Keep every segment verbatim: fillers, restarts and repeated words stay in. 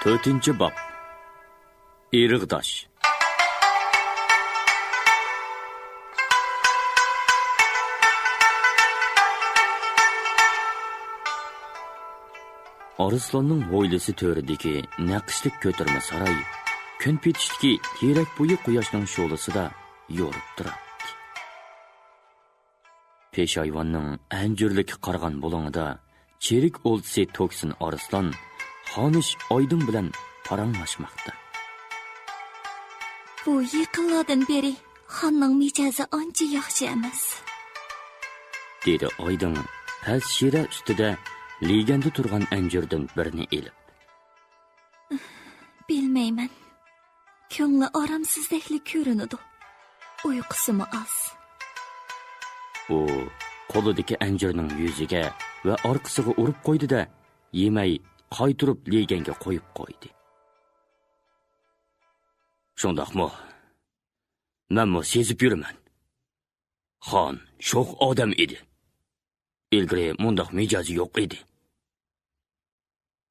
تۆتىنچى باب. ئىرغداش. ئارسلاننىڭ ھويلىسى تۆرىدىكى نەقىشلىك كۆتۈرمە ساراي كۈن پېتىشتىكى تېرەك بويى قۇياشنىڭ شولىسىدا يورۇپ تۇراتتى. پېشايۋاننىڭ ئەنجۈرلۈككە قارىغان بۇلۇڭىدا چېرىك ئولتىسى توكسىن ئارسلان خانىش ئايدىڭ بىلەن پاراڭلاشماقتا. بۇ يېقىنلاردىن بېرى خاننىڭ مىجەزى ئانچە ياخشى ئەمەس، دېدى ئايدىڭ پەس شىرە ئۈستىدە لېگەندە تۇرغان ئەنجۈردىن بىرنى ئېلىپ. بىلمەيمەن. كۆڭلى ئارامسىزدەكلا كۆرۈنىدۇ. ئۇيقۇسىمۇ ئاز. ئۇ قولىدىكى ئەنجۈرنىڭ يۈزىگە ۋە ئارقىسىغا ئۇرۇپ قويدى-دە، يېمەي قايتۇرۇپ لېگەنگە قويۇپ قويدى. شۇنداقمۇ؟ مەنمۇ سېزىپ يۈرىمەن. خان شوخ ئادەم ئىدى. ئىلگىرى مۇنداق مىجەزى يوق ئىدى.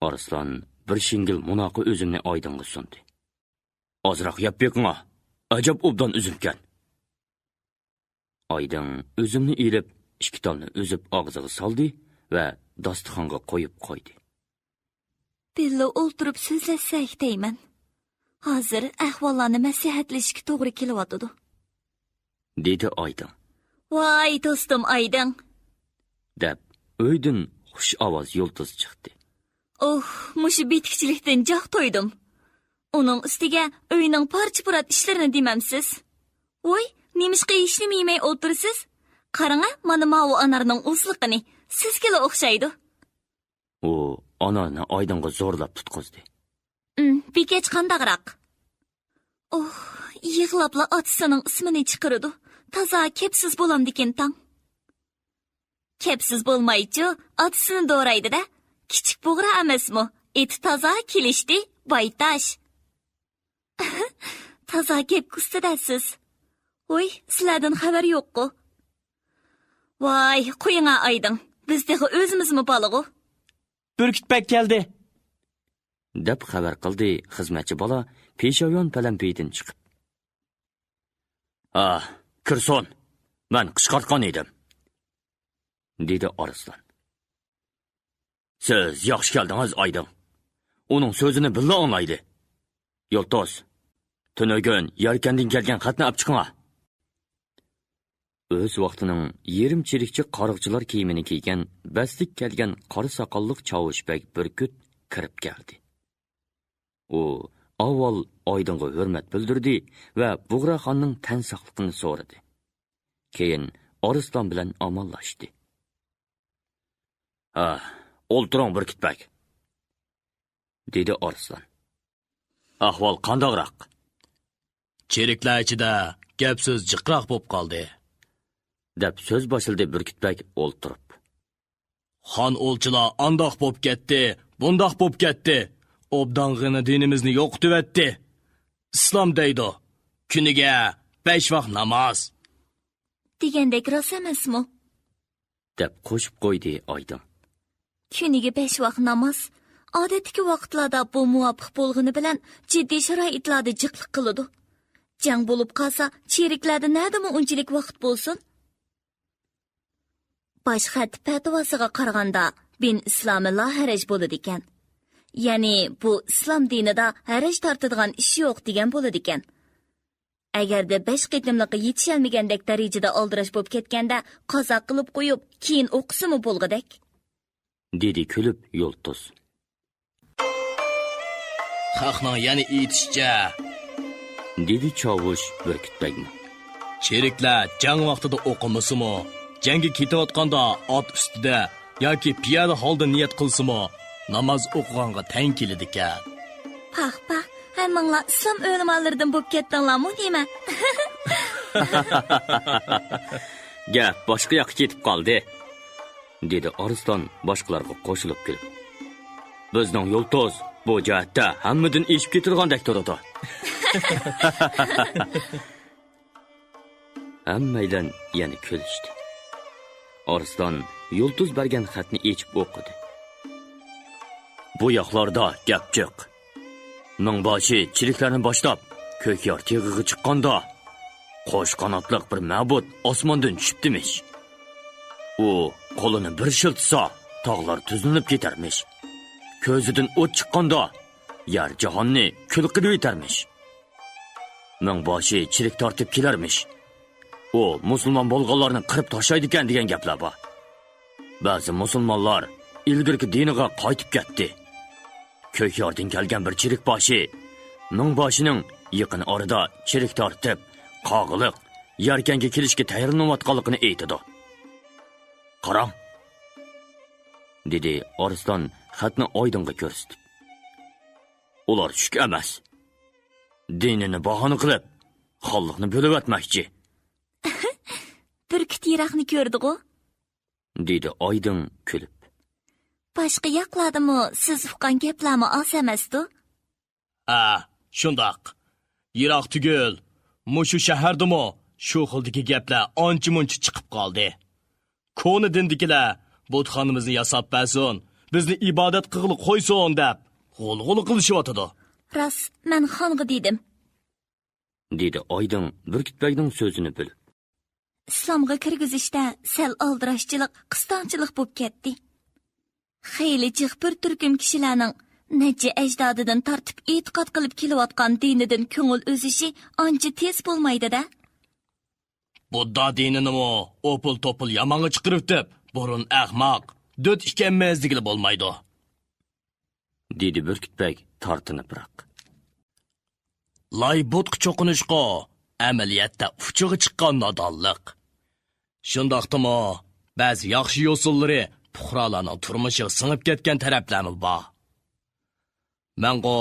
ئارسلان بىر شىڭگىل مۇناقى ئۈزۈمنى ئايدىڭغا سۇندى. ئازراق يەپ بېقىڭا، ئەجەب ئوبدان ئۈزۈمكەن. ئايدىڭ ئۈزۈمنى ئېلىپ، ئىككى تالنى ئۈزۈپ ئاغزىغا سالدى ۋە داستىخانغا قويۇپ قويدى. بىللە ئولتۇرۇپ سۆزلەشسەك دەيمەن. ھازىر ئەھۋاللارنى مەسلىھەتلىشىشكە توغرا كېلىۋاتىدۇ، دېدى ئايدىڭ. ۋاي، دوستۇم ئايدىڭ، دەپ ئۆيدىن خۇش ئاۋاز يۇلتۇز چىقتى. ئوھ، مۇشۇ بېتىكچىلىكتىن جاق تويدۇم. ئۇنىڭ ئۈستىگە ئۆينىڭ پارچە-پۇرات ئىشلىرىنى دېمەمسىز؟ ۋوي، نېمىشقا ھېچنېمە يېمەي ئولتۇرىسىز؟ قاراڭە، مانا ماۋۇ ئانارنىڭ ئۇزلۇقىنى، سىزگىلا ئوخشايدۇ. ئۇ ئانارنى ئايدىڭغا زورلاپ تۇتقۇزدى. ئىم، بىكەچ قانداقراق؟ ئوھ، يىغلاپلا ئاتىسىنىڭ ئىسمىنى چىقىرىدۇ. تازا كەپسىز بولامدىكىن تاڭ. كەپسىز بولمايچۇ، ئاتىسىنى دورايدۇ-دە. كىچىك بۇغرا ئەمەسمۇ؟ ئېتى تازا كېلىشتى، بايتاش. تازا گەپكە ئۇستىدە سىز. ۋوي، سىلەردىن خەۋەر يوققۇ؟ ۋاي، قويۇڭا ئايدىڭ. بىز تېخى ئۆزىمىزمۇ بالىغۇ. بۈركۈت بەگ كەلدى، دەپ خەۋەر قىلدى خىزمەتچى بالا پېشايۋان پەلەمپىيىدىن چىقىپ. ھا، كىرسۇن، مەن قىچقارتقان ئىدىم، دېدى ئارسلان. سىز ياخشى كەلدىڭىز، ئايدىڭ. ئۇنىڭ سۆزىنى بىللا ئاڭلايلى. يۇلتۇز، تۈنۈگۈن يەركەندىن كەلگەن خەتنى ئەپ چىقىڭا. ئۆز ۋاقتىنىڭ يېرىم چېرىكچە قارىغۇچىلار كىيىمىنى كىيگەن، بەستلىك كەلگەن قارا ساقاللىق چاۋۇش بەگ بۈركۈت كىرىپ كەلدى. ئۇ ئاۋۋال ئايدىڭغا ھۆرمەت بىلدۈردى ۋە بۇغراخاننىڭ تەن ساقلىقىنى سورىدى. كېيىن ئارسلان بىلەن ئامانلاشتى. ھە، ئولتۇرۇڭ، بۈركۈت بەگ، دېدى ئارسلان. ئەھۋال قانداقراق؟ چېرىكلەر ئىچىدە گەپ-سۆز جىقراق بولۇپ قالدى، دەپ سۆز باشلىدى بۈركۈت بەگ ئولتۇرۇپ. خان ئولچىلار ئانداق بولۇپ كەتتى، بۇنداق بولۇپ كەتتى. ئوبدانغىنە دىنىمىزنى يوقىتىۋەتتى. ئىسلام دەيدۇ، كۈنىگە بەش ۋاق ناماز. دېگەندەك راست ئەمەسمۇ؟ دەپ قوشۇپ قويدى ئايدىڭ. كۈنىگە بەش ۋاق ناماز. ئادەتتىكى ۋاقىتلاردا بۇ مۇۋاپىق بولغىنى بىلەن جىددىي شارائىتلاردا جىقلىق قىلىدۇ. جەڭ بولۇپ قالسا، چېرىكلەردە نەدىمۇ ئۇنچىلىك ۋاقىت بولسۇن؟ باش خەت پەتىۋاسىغا قارىغاندا، بىن ئىسلامى لا ھەرەج بولىدىكەن. يەنى بۇ ئىسلام دىنىدا ھەرەج تارتىدىغان ئىش يوق دېگەن بولىدىكەن. ئەگەردە بەش قېتىملىققا يېتىشەلمىگەندەك دەرىجىدە ئالدىراش بولۇپ كەتكەندە، قازا قىلىپ قويۇپ، كېيىن ئوقۇسىمۇ بولغۇدەك. دېدى كۈلۈپ يۇلتۇز. خەقنىڭ يەنە ئېيتىشىچە، دېدى چاۋۇش بۈركۈت بەگمۇ. چېرىكلەر جەڭ ۋاقتىدا ئوقۇمىسىمۇ، جەڭگە كېتىۋاتقاندا ئات ئۈستىدە ياكى پىيادە ھالدا نىيەت قىلسىمۇ، ناماز ئوقۇغانغا تەڭ كېلىدىكەن. پاھ، پاھ، ھەممىڭلار ئىسلام ئۆلىمالىرىدىن بولۇپ كەتتىڭلارمۇ نېمە؟ گەپ باشقا ياققا كېتىپ قالدى، دېدى ئارسلان باشقىلارغا قوشۇلۇپ كۈلۈپ. بىزنىڭ يۇلتۇز بۇ جەھەتتە ھەممىدىن ئېشىپ كېتىدىغاندەك تۇرىدۇ. ھەممەيلەن يەنە كۈلۈشتى. ئارسلان يۇلتۇز بەرگەن خەتنى ئېچىپ ئوقۇدى. بۇ ياقلاردا گەپ جىق. مىڭباشى چېرىكلەرنى باشلاپ، كۆكيار تېغىغا چىققاندا، قوش قاناتلىق بىر مەبۇد ئاسماندىن چۈشۈپتىمىش. ئۇ قولىنى بىر شىلتىسا، تاغلار تۈزلىنىپ كېتەرمىش. كۆزىدىن ئوت چىققاندا، يەر جاھاننى كۈل قىلىۋېتەرمىش. مىڭباشى چېرىك تارتىپ كېلەرمىش. ئۇ مۇسۇلمان بولغانلارنى قىرىپ تاشلايدىكەن دېگەن گەپلەر بار. بەزى مۇسۇلمانلار ئىلگىرىكى دىنىغا قايتىپ كەتتى. كۆكياردىن كەلگەن بىر چېرىكباشى مىڭباشىنىڭ يېقىن ئارىدا چېرىك تارتىپ، قاغىلىق، يەركەنگە كېلىشكە تەييارلىنىۋاتقانلىقىنى ئېيتىدۇ. «قاراڭ!» دېدى ئارسلان خەتنى ئايدىڭغا كۆرسىتىپ. «ئۇلار شۈك ئەمەس. دىنىنى باھانە قىلىپ، خانلىقنى بۆلۈۋەتمەكچى.» «بۈركۈت يىراقنى كۆردىغۇ؟» دېدى ئايدىڭ كۈلۈپ. «باشقا ياقلاردىمۇ سىز ئۇققان گەپلەرمۇ ئاز ئەمەستۇ؟» «ھە، شۇنداق. يىراق تۈگۈل، مۇشۇ شەھەردىمۇ شۇ خىلدىكى گەپلەر ئانچە-مۇنچە چىقىپ قالدى. كونا دىندىكىلەر بۇتخانىمىزنى ياساپ بەرسۇن، بىزنى ئىبادەت قىلغىلى قويسۇن دەپ غۇلغۇلا قىلىشىۋاتىدۇ.» «راست، مەن خانغا دېدىم.» دېدى ئايدىڭ بۈركۈت بەگنىڭ سۆزىنى بۆلۈپ. ئىسلامغا كىرگۈزۈشتە سەل ئالدىراشچىلىق، قىستاڭچىلىق بولۇپ كەتتى. خېلى جىق بىر تۈركۈم كىشىلەرنىڭ نەچچە ئەجدادىدىن تارتىپ ئېتىقاد قىلىپ كېلىۋاتقان دىنىدىن كۆڭۈل ئۈزۈشى ئانچە تېز بولمايدۇ-دە.» «بۇددا دىنىنىمۇ ئوپۇل-توپۇل يامانغا چىقىرىۋېتىپ، بۇرۇن ئەخمەق، دۆت ئىكەنمىز دېگىلى بولمايدۇ.» دېدى بۈركۈت بەگ تارتىنىپراق. «لاي بۇتقا چوقۇنۇشقۇ ئەمەلىيەتتە ئۇچىغا چىققان نادانلىق. شۇنداقتىمۇ بەزى ياخشى يوسۇنلىرى پۇقرالارنىڭ تۇرمۇشىغا سىڭىپ كەتكەن تەرەپلەرمۇ بار. مەنغۇ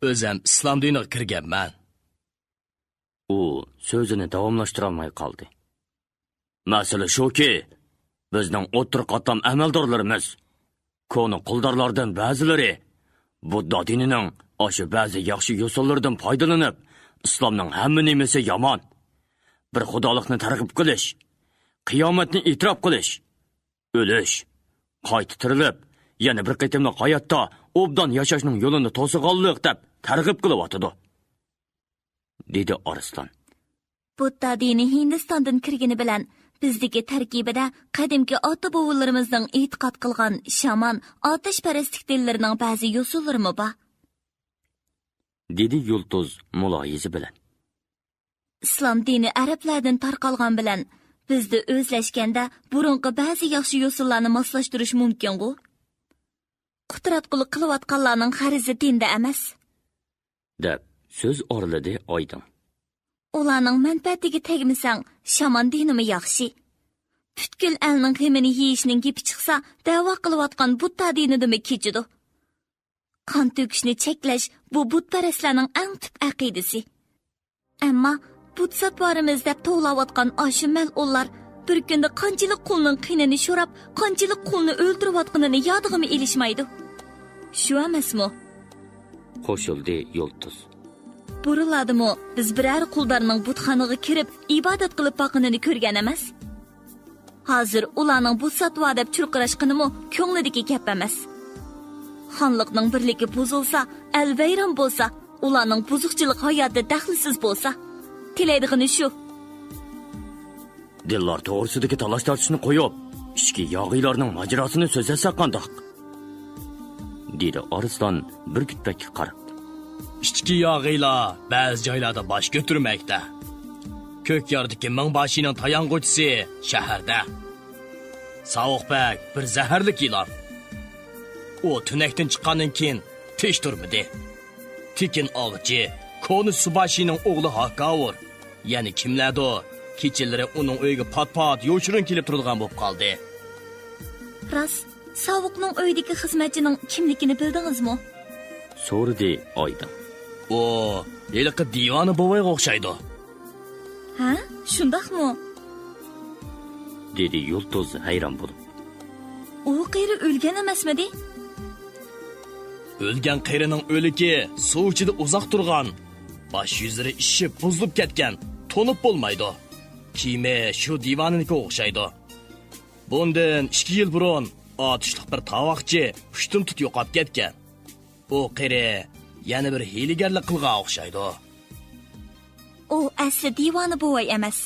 ئۆزەم ئىسلام دىنىغا كىرگەنمەن.» ئۇ سۆزىنى داۋاملاشتۇرالماي قالدى. «مەسىلە شۇكى، بىزنىڭ ئوتتۇرا قاتلام ئەمەلدارلىرىمىز، كونا قۇلدارلاردىن بەزىلىرى بۇددا دىنىنىڭ ئاشۇ بەزى ياخشى يوسۇنلىرىدىن پايدىلىنىپ، ئىسلامنىڭ ھەممە نېمىسى يامان، بىر خۇدالىقنى تەرغىب قىلىش، قىيامەتنى ئېتىراپ قىلىش، ئۆلۈش، قايتا تىرىلىپ، يەنە بىر قېتىملىق ھاياتتا ئوبدان ياشاشنىڭ يولىنى توسىغانلىق دەپ تەرغىب قىلىۋاتىدۇ.» دېدى ئارسلان. «بۇددا دىنى ھىندىستاندىن كىرگىنى بىلەن، بىزدىكى تەركىبىدە قەدىمكى ئاتا-بوۋىلىرىمىزنىڭ ئېتىقاد قىلغان شامان، ئاتەشپەرەسلىك دىنلىرىنىڭ بەزى يوسۇنلىرىمۇ بار.» دېدى يۇلتۇز مۇلاھىزە بىلەن. «ئىسلام دىنى ئەرەبلەردىن تارقالغان بىلەن، بىزدە ئۆزلەشكەندە بۇرۇنقى بەزى ياخشى يوسۇنلارنى ماسلاشتۇرۇش مۇمكىنغۇ؟ قۇتراتقۇلۇق قىلىۋاتقانلارنىڭ غەرىزى دىندا ئەمەس.» دەپ سۆز ئارىلىدى ئايدىڭ. «ئۇلارنىڭ مەنپەئەتىگە تەگمىسەڭ، شامان دىنىمۇ ياخشى. پۈتكۈل ئەلنىڭ غېمىنى يېيىشنىڭ گېپى چىقسا، دەۋا قىلىۋاتقان بۇددا دىنىدىمۇ كېچىدۇ. قان تۆكۈشنى چەكلەش، بۇ بۇتپەرەسلەرنىڭ ئەڭ تۈپ ئەقىدىسى. ئەمما بۇت ساتۋارىمىز دەپ توۋلاۋاتقان ئاشۇ مەلئۇنلار بىر كۈندە قانچىلىك قۇلنىڭ قېنىنى شوراپ، قانچىلىك قۇلنى ئۆلتۈرۈۋاتقىنىنى يادىغىمۇ ئېلىشمايدۇ. شۇ ئەمەسمۇ؟» قوشۇلدى يۇلتۇز. «بۇرۇنلاردىمۇ بىز بىرەر قۇلدارنىڭ بۇتخانىغا كىرىپ ئىبادەت قىلىپ باققىنىنى كۆرگەن ئەمەس. ھازىر ئۇلارنىڭ بۇت ساتۋا دەپ چۇرقىراشقىنىمۇ كۆڭلىدىكى گەپ ئەمەس. خانلىقنىڭ بىرلىكى بۇزۇلسا، ئەل ۋەيران بولسا، ئۇلارنىڭ بۇزۇقچىلىق ھاياتى دەخلىسىز بولسا، تىلەيدىغىنى شۇ.» «دىنلار توغرىسىدىكى تالاش-تارتىشنى قويۇپ، ئىچكى ياغىيلارنىڭ ماجىراسىنى سۆزلەتسەك قانداق؟» دېدى ئارسلان بۈركۈت بەگكە قاراپ. «ئىچكى ياغىيلار بەزى جايلاردا باش كۆتۈرمەكتە. كۆكياردىكى مىڭباشىنىڭ تايانغۇچىسى شەھەردە. ساۋۇق بەگ بىر زەھەرلىك يىلان. ئۇ تۈنەكتىن چىققاندىن كېيىن تىنچ تۇرمىدى. تېكىن ئاغچى، كونا سۇباشىنىڭ ئوغلى ھاكاۋۇر، يەنە كىملەردۇ، كېچىلىرى ئۇنىڭ ئۆيىگە پات-پات يوشۇرۇن كېلىپ تۇرىدىغان بولۇپ قالدى.» «راست، ساۋۇقنىڭ ئۆيىدىكى خىزمەتچىنىڭ كىملىكىنى بىلدىڭىزمۇ؟» سورىدى ئايدىڭ. «ئۇ ھېلىقى دىۋانە بوۋايغا ئوخشايدۇ.» «ھە، شۇنداقمۇ؟» دېدى يۇلتۇز ھەيران بولۇپ. «ئۇ قېرى ئۆلگەن ئەمەسمىدى؟» «ئۆلگەن قېرىنىڭ ئۆلۈكى سۇ ئىچىدە ئۇزاق تۇرغان، باش يۈزلىرى ئىششىپ بۇزۇلۇپ كەتكەن، تونۇپ بولمايدۇ. كىيىمى شۇ دىۋانىنىڭكىگە ئوخشايدۇ. بۇندىن ئىككى يىل بۇرۇن ئاتۇشلۇق بىر تاۋاقچى ئۇشتۇمتۇت يوقاپ كەتكەن. ئۇ قېرى يەنە بىر ھىيلىگەرلىك قىلغان ئوخشايدۇ. ئۇ ئەسلى دىۋانە بوۋاي ئەمەس.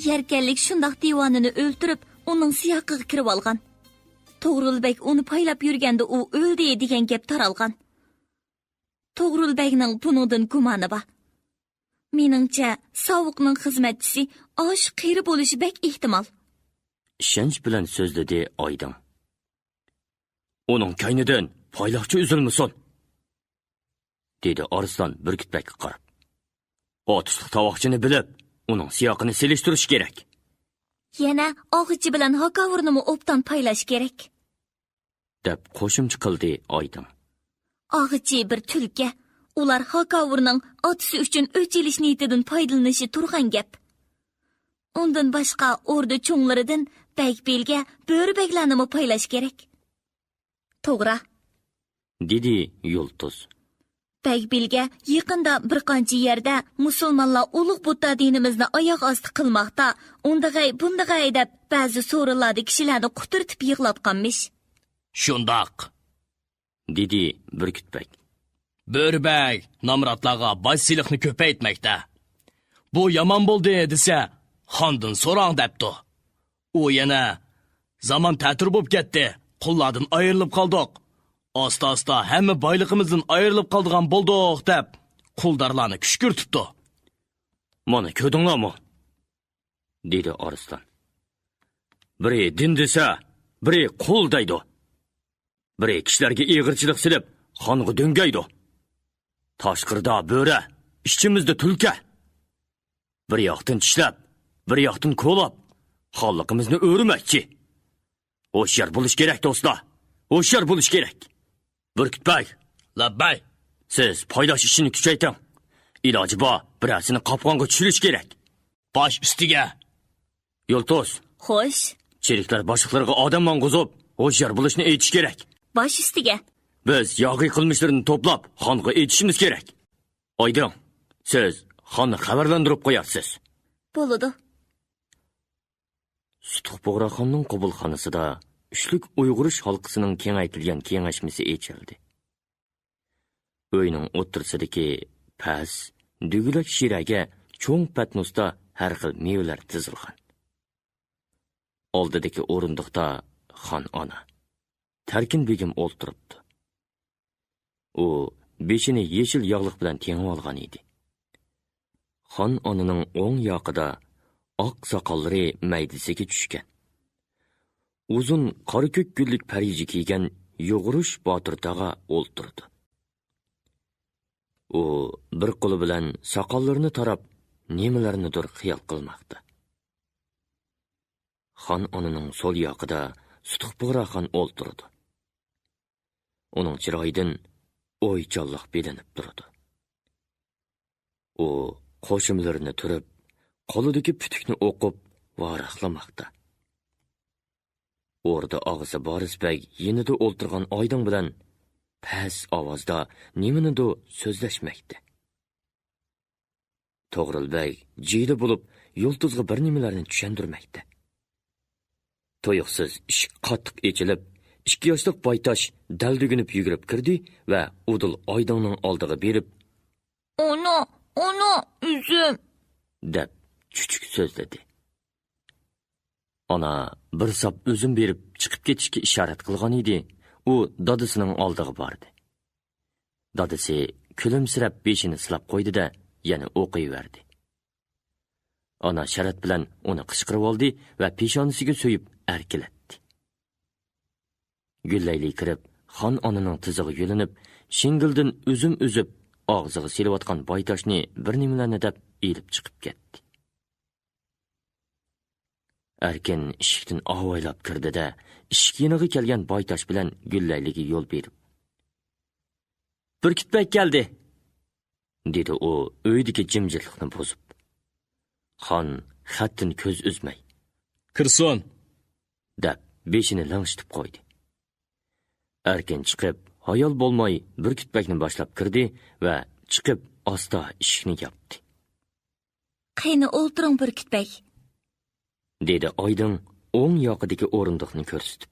يەركەنلىك شۇنداق دىۋانىنى ئۆلتۈرۈپ، ئۇنىڭ سىياقىغا كىرىۋالغان. توغرۇل بەگ ئۇنى پايلاپ يۈرگەندە ئۇ ئۆلدى دېگەن گەپ تارالغان. توغرۇل بەگنىڭ بۇنىڭدىن گۇمانى بار. مېنىڭچە، ساۋۇقنىڭ خىزمەتچىسى ئاشۇ قېرى بولۇشى بەك ئېھتىمال. ئىشەنچ بىلەن سۆزلىدى ئايدىڭ. ئۇنىڭ كەينىدىن پايلاقچى ئۈزۈلمىسۇن! دېدى ئارسلان بۈركۈت بەگكە قاراپ. ئاتۇشلۇق تاۋاقچىنى بىلىپ، ئۇنىڭ سىياقىنى سېلىشتۇرۇش كېرەك. يەنە ئاغىچى بىلەن ھاكاۋۇرنىمۇ ئوبدان پايلاش كېرەك. دەپ قوشۇمچە قىلدى ئايدىڭ. ئاغىچى بىر تۈلكە. ئۇلار ھاكاۋۇرنىڭ ئاتىسى ئۈچۈن ئۆچ ئېلىش نىيىتىدىن پايدىلىنىشى تۇرغان گەپ. ئۇندىن باشقا ئوردا چوڭلىرىدىن بەگ بىلگە بۆرە بەگلەرنىمۇ پايلاش كېرەك. توغرا. دېدى يۇلتۇز. بەگ بىلگە يېقىندا بىر قانچە يەردە مۇسۇلمانلار ئۇلۇغ بۇددا دىنىمىزنى ئاياغ ئاستى قىلماقتا، ئۇندىغاي، بۇندىغاي دەپ بەزى سورۇنلاردا كىشىلەرنى قۇترىتىپ يىغلاتقانمىش. شۇنداق. دېدى بۈركۈت بەگ. بۆرە بەگ نامراتلارغا باج سېلىقنى كۆپەيتمەكتە. بۇ يامان بولدى دېسە، خاندىن سوراڭ دەپتۇ. ئۇ يەنە، زامان تەتۈر بولۇپ كەتتى، قۇللاردىن ئايرىلىپ قالدۇق. ئاستا-ئاستا ھەممە بايلىقىمىزدىن ئايرىلىپ قالىدىغان بولدۇق دەپ، قۇلدارلارنى كۈشكۈرتۈپتۇ. مانا كۆردۈڭلارمۇ؟ دېدى ئارسلان. بىرى دىن دېسە، بىرى قۇل دەيدۇ. بىرى كىشىلەرگە ئېغىرچىلىق سېلىپ، خانغا دۆڭگەيدۇ. تاشقىرىدا بۆرە، ئىچىمىزدە تۈلكە. بىر ياقتىن چىشلەپ، بىر ياقتىن كولاپ، خانلىقىمىزنى ئۆرۈمەكچى. ھوشيار بولۇش كېرەك، دوستلار. ھوشيار بولۇش كېرەك. بۈركۈت بەگ. لەببەي. سىز پايلاش ئىشىنى كۈچەيتىڭ. ئىلاجى بار، بىرەرسىنى قاپقانغا چۈشۈرۈش كېرەك. باش ئۈستىگە. يۇلتۇز. خوش. چېرىكلەر باشلىقلىرىغا ئادەم ماڭغۇزۇپ، ھوشيار بولۇشنى ئېيتىش كېرەك. باش ئۈستىگە. بىز ياغىي قىلمىشلىرىنى توپلاپ، خانغا ئېيتىشىمىز كېرەك. ئايدىڭ، سىز خاننى خەۋەرلەندۈرۈپ قويارسىز. بولىدۇ. سۇتۇق بۇغراخاننىڭ قوبۇلخانىسىدا ئۈچلۈك ئۇيغۇرۇش ھالقىسىنىڭ كېڭەيتىلگەن كېڭەشمىسى ئېچىلدى. ئۆينىڭ ئوتتۇرىسىدىكى پەس، دۈگىلەك شىرەگە چوڭ پەتنۇستا ھەر خىل مېۋىلەر تىزىلغان. ئالدىدىكى ئورۇندۇقتا خان ئانا، تەركىن بېگىم ئولتۇرۇپتۇ. ئۇ بېشىنى يېشىل ياغلىق بىلەن تېڭىۋالغان ئىدى. خان ئانىنىڭ ئوڭ ياقىدا ئاق ساقاللىرى مەيدىسىگە چۈشكەن، ئۇزۇن قارا كۆك گۈللۈك پەرىجە كىيگەن يۇغۇرۇش باتۇر تاغا ئولتۇرىدۇ. ئۇ بىر قولى بىلەن ساقاللىرىنى تاراپ، نېمىلەرنىدۇر خىيال قىلماقتا. خان ئانىنىڭ سول ياقىدا سۇتۇق بۇغراخان ئولتۇرىدۇ. ئۇنىڭ چىرايىدىن ئويچانلىق بىلىنىپ تۇرىدۇ. ئۇ قوشۇملىرىنى تۈرۈپ، قولىدىكى پۈتۈكنى ئوقۇپ، ۋاراقلىماقتا. ئوردا ئاغىسى بارىس بەگ يېنىدا ئولتۇرغان ئايدىڭ بىلەن پەس ئاۋازدا نېمىنىدۇ سۆزلەشمەكتە. توغرۇل بەگ جىدە بولۇپ، يۇلتۇزغا بىر نېمىلەرنى چۈشەندۈرمەكتە. تۇيۇقسىز ئىشىك قاتتىق ئېچىلىپ، ئىككى ياشلىق بايتاش دەلدۈگۈنۈپ يۈگۈرۈپ كىردى ۋە ئۇدۇل ئايدىڭنىڭ ئالدىغا بېرىپ، ئانا، ئانا، ئۈزۈم! دەپ چۈچۈك سۆزلىدى. ئانا بىر ساپ ئۈزۈم بېرىپ چىقىپ كېتىشكە ئىشارەت قىلغان ئىدى، ئۇ دادىسىنىڭ ئالدىغا باردى. دادىسى كۈلۈمسىرەپ بېشىنى سىلاپ قويدى-دە، يەنە ئوقۇيۋەردى. ئانا شەرەت بىلەن ئۇنى قىچقىرىۋالدى ۋە پېشانىسىگە سۆيۈپ ئەركىلەتتى. گۈللەيلى كىرىپ، خان ئانىنىڭ تىزىغا يۆلىنىپ، شىڭگىلدىن ئۈزۈم ئۈزۈپ، ئاغزىغا سېلىۋاتقان بايتاشنى بىر نېمىلەرنى دەپ ئېلىپ چىقىپ كەتتى. ئەركىن ئىشىكتىن ئاۋايلاپ كىردى-دە، ئىشىك يېنىغا كەلگەن بايتاش بىلەن گۈللەيلىگە يول بېرىپ، بۈركۈت بەگ كەلدى! دېدى ئۇ ئۆيدىكى جىمجىتلىقنى بۇزۇپ. خان خەتتىن كۆز ئۈزمەي، كىرسۇن! دەپ بېشىنى لىڭشىتىپ قويدى. ئەركىن چىقىپ، ھايال بولماي بۈركۈت بەگنى باشلاپ كىردى ۋە چىقىپ ئاستا ئىشىكنى ياپتى. قېنى ئولتۇرۇڭ بۈركۈت بەگ! دېدى ئايدىڭ ئوڭ ياقىدىكى ئورۇندۇقنى كۆرسىتىپ.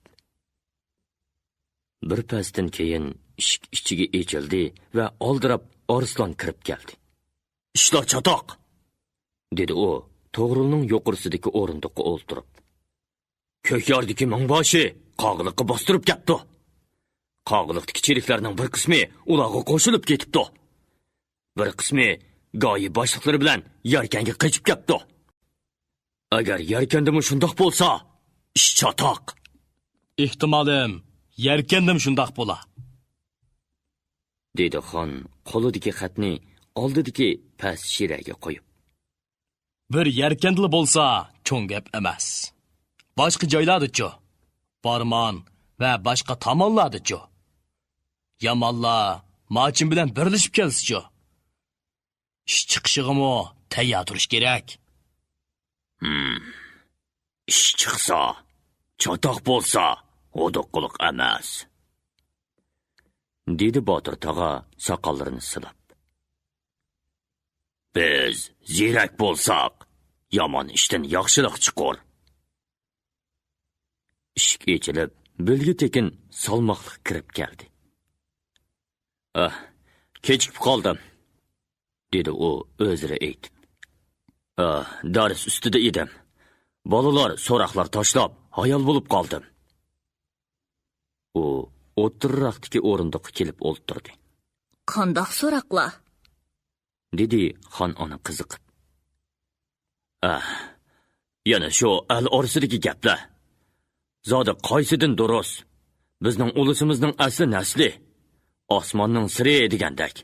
بىر پەستىن كېيىن ئىشىك ئىچىگە ئېچىلدى ۋە ئالدىراپ ئارسلان كىرىپ كەلدى. «ئىشلار چاتاق!» دېدى ئۇ توغرۇلنىڭ يۇقىرىسىدىكى ئورۇندۇققا ئولتۇرۇپ. «كۆكياردىكى مىڭباشى قاغىلىققا باستۇرۇپ كەپتۇ. قاغىلىقتىكى چېرىكلەرنىڭ بىر قىسمى ئۇلارغا قوشۇلۇپ كېتىپتۇ. بىر قىسمى گايى باشلىقلىرى بىلەن يەركەنگە قېچىپ كەپتۇ. ئەگەر يەركەندىمۇ شۇنداق بولسا، ئىش چاتاق.» «ئېھتىمالىم، يەركەندىمۇ شۇنداق بولا.» دېدى خان قولىدىكى خەتنى ئالدىدىكى پەس شىرەگە قويۇپ. «بىر يەركەندىلا بولسا، چوڭ گەپ ئەمەس. باشقا جايلاردىچۇ؟ بارمان ۋە باشقا تامانلاردىچۇ؟ يامانلار ماچىن بىلەن بىرلىشىپ كەلسىچۇ؟ ئىش چىقىشىغىمۇ تەييار تۇرۇش كېرەك.» «ھىم، ئىش چىقسا، چاتاق بولسا، ھودۇققىلىق ئەمەس.» دېدى باتۇر تاغا ساقاللىرىنى سىلاپ. «بىز زېرەك بولساق، يامان ئىشتىن ياخشىلىق چىقۇر.» ئىشىك ئېچىلىپ، بىلگە تېكىن سالماقلىق كىرىپ كەلدى. «ئاھ، كېچىكىپ قالدىم.» دېدى ئۇ ئۆزرە ئېيتىپ. «ئاھ، دەرس ئۈستىدە ئىدىم. بالىلار سوراقلار تاشلاپ، ھايال بولۇپ قالدىم.» ئۇ ئوتتۇرىراقتىكى ئورۇندۇققا كېلىپ ئولتۇردى. «قانداق سوراقلار؟» دېدى خان ئانا قىزىقىپ. «ئاھ، يەنە شۇ ئەل ئارىسىدىكى گەپلەر. زادى قايسىدىن دۇرۇس؟ بىزنىڭ ئۇلۇسىمىزنىڭ ئەسلى نەسلى، ئاسماننىڭ سىرى دېگەندەك.»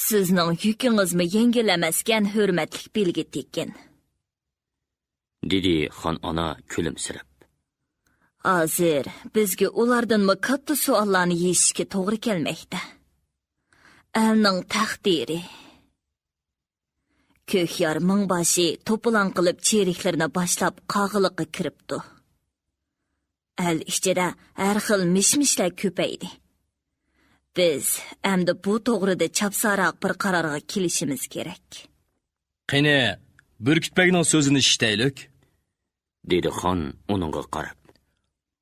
«سىزنىڭ يۈكىڭىزمۇ يەڭگىل ئەمەسكەن، ھۆرمەتلىك بىلگە تېكىن.» دېدى خان ئانا كۈلۈمسىرەپ. «ھازىر بىزگە ئۇلاردىنمۇ كاتتا سوئاللارنى يېشىشكە توغرا كەلمەكتە. ئەلنىڭ تەقدىرى.» كۆكيار مىڭباشى توپىلاڭ قىلىپ چېرىكلىرىنى باشلاپ قاغىلىققا كىرىپتۇ. ئەل ئىچىدە ھەر خىل مىش-مىشلار كۆپەيدى. بىز ئەمدى بۇ توغرىدا چاپسانراق بىر قارارغا كېلىشىمىز كېرەك. «قېنى، بۈركۈت بەگنىڭ سۆزىنى ئىشىتەيلىك.» دېدى خان ئۇنىڭغا قاراپ.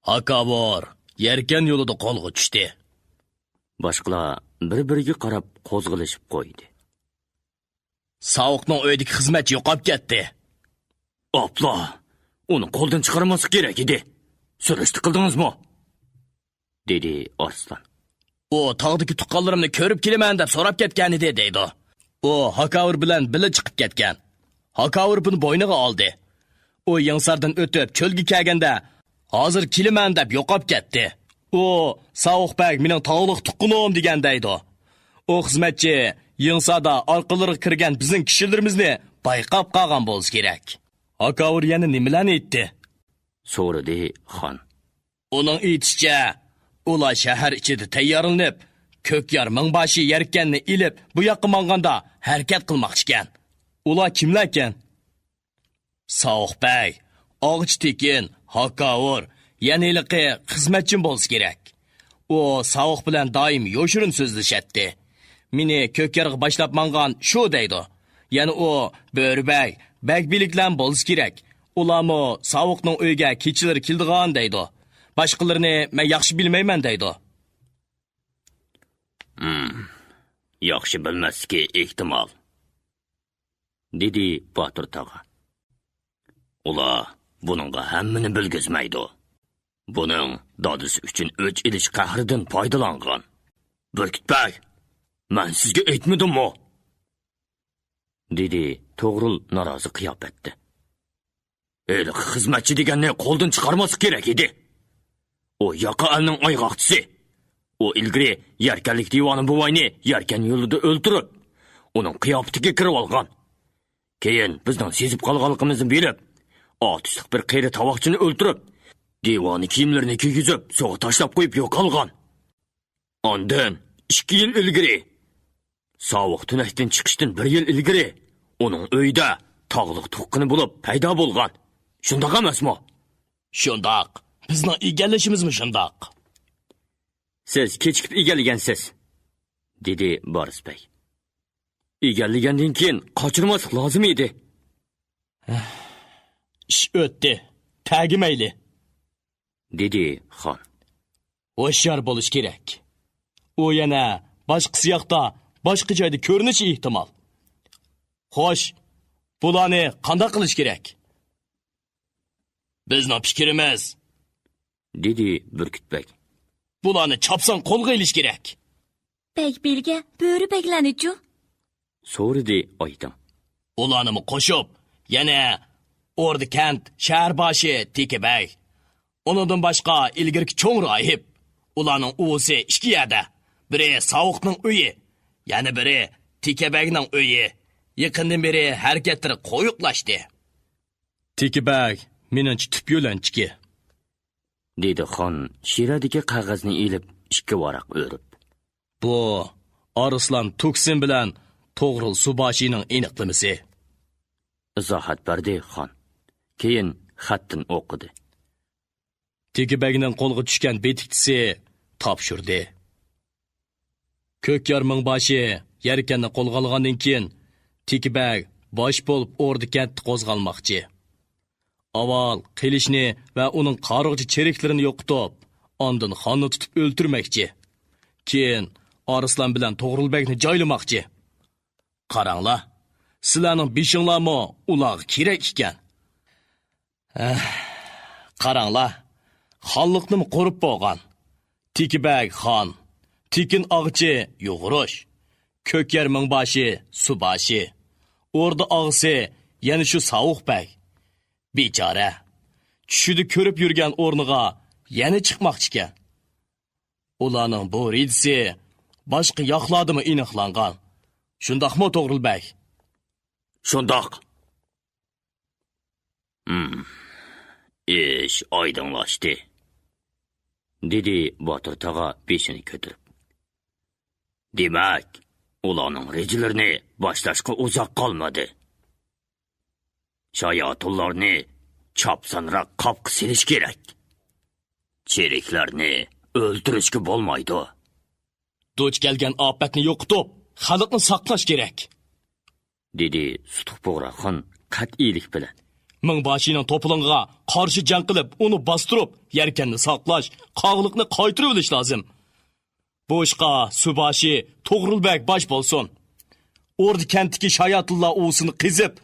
«ھاكاۋۇر يەركەن يولىدا قولغا چۈشتى.» باشقىلار بىر-بىرىگە قاراپ قوزغىلىشىپ قويدى. «ساۋۇقنىڭ ئۆيىدىكى خىزمەتچى يوقاپ كەتتى.» «ئاپلا، ئۇنى قولدىن چىقارماسلىق كېرەك ئىدى. سۈرۈشتە قىلدىڭىزمۇ؟» دېدى ئارسلان. «ئۇ تاغدىكى تۇغقانلىرىمنى كۆرۈپ كېلىمەن دەپ سوراپ كەتكەنىدى» دەيدۇ. «ئۇ ھاكاۋۇر بىلەن بىللە چىقىپ كەتكەن. ھاكاۋۇر بۇنى بوينىغا ئالدى. ئۇ يېڭىساردىن ئۆتۈپ چۆلگە كەلگەندە، ھازىر كېلىمەن دەپ يوقاپ كەتتى. ئۇ، ساۋۇق بەگ مېنىڭ تاغلىق تۇغقىنىم دېگەن» دەيدۇ. «ئۇ خىزمەتچى يېڭىساردا ئارقىلىرىغا كىرگەن بىزنىڭ كىشىلىرىمىزنى بايقاپ قالغان بولسا كېرەك. ھاكاۋۇر يەنە نېمىلەرنى ئېيتتى؟» سورىدى خان. «ئۇنىڭ ئېيتىشىچە، ئۇلار شەھەر ئىچىدە تەييارلىنىپ، كۆكيار مىڭباشى يەركەننى ئېلىپ، بۇ ياققا ماڭغاندا ھەرىكەت قىلماقچىكەن.» «ئۇلار كىملەركەن؟» «ساۋۇق بەگ، ئاغىچى تېكىن، ھاكاۋۇر، يەنە ھېلىقى خىزمەتچىم بولسا كېرەك. ئۇ ساۋۇق بىلەن دائىم يوشۇرۇن سۆزلىشەتتى. مېنى كۆكيارغا باشلاپ ماڭغان شۇ دەيدۇ. يەنە ئۇ بۆرە بەگ، بەگ بىلىكلەم بولسا كېرەك. ئۇلارمۇ ساۋۇقنىڭ ئۆيىگە كېچىلىرى كېلىدىغان دەيدۇ. باشقىلىرىنى مەن ياخشى بىلمەيمەن» دەيدۇ. «ھىم، ياخشى بىلمەسلىكى ئېھتىمال.» دېدى باتۇر تاغا. «ئۇلار بۇنىڭغا ھەممىنى بىلگۈزمەيدۇ. بۇنىڭ دادىسى ئۈچۈن ئۆچ ئېلىش قەھرىدىن پايدىلانغان. بۈركۈت بەگ، مەن سىزگە ئېيتمىدىممۇ؟» دېدى توغرۇل نارازى قىياپەتتە. «ھېلىقى خىزمەتچى دېگەننى قولدىن چىقارماسلىق كېرەك ئىدى. ئۇ ياقا ئەلنىڭ ئايغاقچىسى. ئۇ ئىلگىرى يەركەنلىك دىۋانە بوۋاينى يەركەن يولىدا ئۆلتۈرۈپ، ئۇنىڭ قىياپىتىگە كىرىۋالغان. كېيىن بىزنىڭ سېزىپ قالغانلىقىمىزنى بىلىپ، ئاتۇشلۇق بىر قېرى تاۋاقچىنى ئۆلتۈرۈپ، دىۋانە كىيىملىرىنى كىيگۈزۈپ، سۇغا تاشلاپ قويۇپ يوقالغان. ئاندىن ئىككى يىل ئىلگىرى، ساۋۇق تۈنەكتىن چىقىشتىن بىر يىل ئىلگىرى، ئۇنىڭ ئۆيىدە تاغلىق تۇغقىنى بولۇپ پەيدا بولغان. شۇنداق ئەمەسمۇ؟» «شۇنداق. بىزنىڭ ئىگىلىشىمىزمۇ شۇنداق.» «سىز كېچىكىپ ئىگىلىگەنسىز»، دېدى بارس بەگ. «ئىگىلىگەندىن كېيىن قاچۇرماسلىق لازىم ئىدى.» «ئىش ئۆتتى. تەگمەيلى.» دېدى خان. ھوشيار بولۇش كېرەك. ئۇ يەنە باشقا سىياقتا، باشقا جايدا كۆرۈنۈشى ئېھتىمال. خوش، بۇلارنى قانداق قىلىش كېرەك؟ بىزنىڭ پىكرىمىز، دېدى بۈركۈت بەگ. بۇلارنى چاپسان قولغا ئېلىش كېرەك. بەگ بىلگە بۆرە بەگلەرنىچۇ؟ سورىدى ئايتىڭ. ئۇلارنىمۇ قوشۇپ، يەنە ئوردا كەنت شەھەر باشى تېكە بەگ، ئۇنىڭدىن باشقا ئىلگىرىكى چوڭ راھىب. ئۇلارنىڭ ئۇۋىسى ئىككى يەردە. بىرى ساۋۇقنىڭ ئۆيى، يەنە بىرى تېكە بەگنىڭ ئۆيى. يېقىندىن بېرى ھەرىكەتلىرى قويۇقلاشتى. تېكە بەگ مېنىڭچە تۈپ يۆلەنچۈكى، دېدى خان شىرەدىكى قەغەزنى ئېلىپ، ئىككى ۋاراق ئۆرۈپ. بۇ ئارسلان توكسىن بىلەن توغرۇل سۇباشىنىڭ ئېنىقلىمىسى، ئىزاھات بەردى خان. كېيىن خەتتىن ئوقۇدى. تېكە بەگنىڭ قولىغا چۈشكەن بېتىكچىسى تاپشۇردى. كۆكيار مىڭباشى يەركەننى قولغا ئالغاندىن كېيىن، تېكە بەگ باش بولۇپ ئوردا كەنتتە قوزغالماقچى. ئاۋۋال قىلىچنى ۋە ئۇنىڭ قارىغۇچى چېرىكلىرىنى يوقىتىپ، ئاندىن خاننى تۇتۇپ ئۆلتۈرمەكچى. كېيىن ئارسلان بىلەن توغرۇل بەگنى جايلىماقچى. قاراڭلار، سىلەرنىڭ بېشىڭلارمۇ ئۇلارغا كېرەك ئىكەن. ھە، قاراڭلار، خانلىقنىمۇ قۇرۇپ بولغان. تېكە بەگ خان، تېكىن ئاغىچى يۇغۇرۇش، كۆكيەر مىڭباشى سۇباشى، ئوردا ئاغىسى يەنە شۇ ساۋۇق بەگ. بىچارە، چۈشىدە كۆرۈپ يۈرگەن ئورنىغا يەنە چىقماقچىكەن. ئۇلارنىڭ بۇ رېجىسى باشقا ياقلاردىمۇ ئېنىقلانغان. شۇنداقمۇ، توغرۇل بەگ؟ شۇنداق. ھىم، ئىش ئايدىڭلاشتى، دېدى باتۇر تاغا بېشىنى كۆتۈرۈپ. دېمەك، ئۇلارنىڭ رېجىلىرىنى باشلاشقا ئۇزاق قالمىدى. شاياتۇللارنى چاپسانراق قاپقا سېلىش كېرەك. چېرىكلەرنى ئۆلتۈرۈشكە بولمايدۇ. دۇچ كەلگەن ئاپەتنى يوقىتىپ، خەلقنى ساقلاش كېرەك، دېدى سۇتۇق بۇغراخان قەتئىيلىك بىلەن. مىڭباشىنىڭ توپىلىڭىغا قارشى جەڭ قىلىپ، ئۇنى باستۇرۇپ، يەركەننى ساقلاش، قاغىلىقنى قايتۇرۇۋېلىش لازىم. بۇ ئىشقا سۇباشى توغرۇل بەگ باش بولسۇن. ئوردا كەنتتىكى شاياتۇللا ئۇۋىسىنى قېزىپ،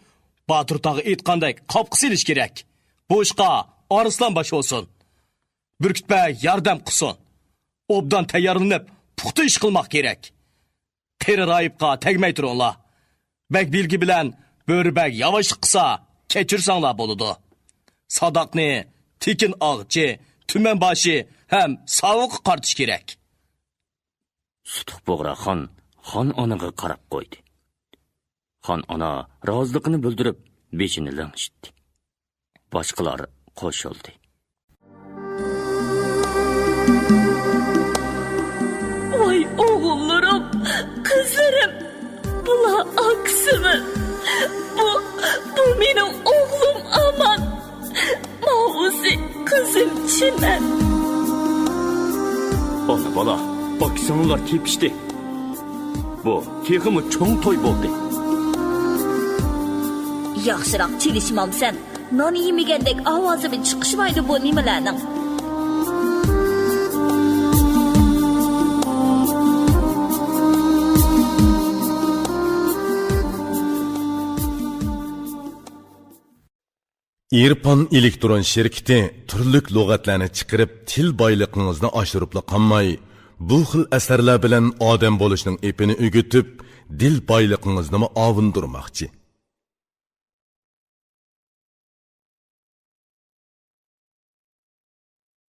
باتۇر تاغا ئېيتقاندەك قاپقا سېلىش كېرەك. بۇ ئىشقا ئارسلان باش بولسۇن. بۈركۈت بەگ ياردەم قىلسۇن. ئوبدان تەييارلىنىپ، پۇختا ئىش قىلماق كېرەك. قېرى راھىبقا تەگمەي تۇرۇڭلار. بەگ بىلگە بىلەن بۆرە بەگ ياۋاشلىق قىلسا، كەچۈرسەڭلار بولىدۇ. ساداقنى تېكىن ئاغىچى، تۈمەن باشى ھەم ساۋۇققا قارىتىش كېرەك. سۇتۇق بۇغراخان خان ئانىغا قاراپ قويدى. خان ئانا رازىلىقىنى بىلدۈرۈپ، بېشىنى لىڭشىتتى. باشقىلار قوشۇلدى. ۋاي ئوغۇللىرىم، قىزلىرىم، بۇلار ئاكىسىمۇ؟ بۇ، بۇ مېنىڭ ئوغلۇم ئامان. ماۋۇسى قىزىم چىمەن. ئانا بالا، ئاكا سىڭىللار تېپىشتى. بۇ تېخىمۇ چوڭ توي بولدى. ياخشىراق چېلىشمامسەن؟ نان يېمىگەندەك ئاۋازىمۇ چىقىشمايدۇ بۇ نېمىلەرنىڭ. ئىرپان ئېلېكترون شىركىتى تۈرلۈك لۇغەتلەرنى چىقىرىپ، تىل بايلىقىڭىزنى ئاشۇرۇپلا قالماي، بۇ خىل ئەسەرلەر بىلەن ئادەم بولۇشنىڭ ئېپىنى ئۆگىتىپ، دىل بايلىقىڭىزنىمۇ ئاۋۇندۇرماقچى.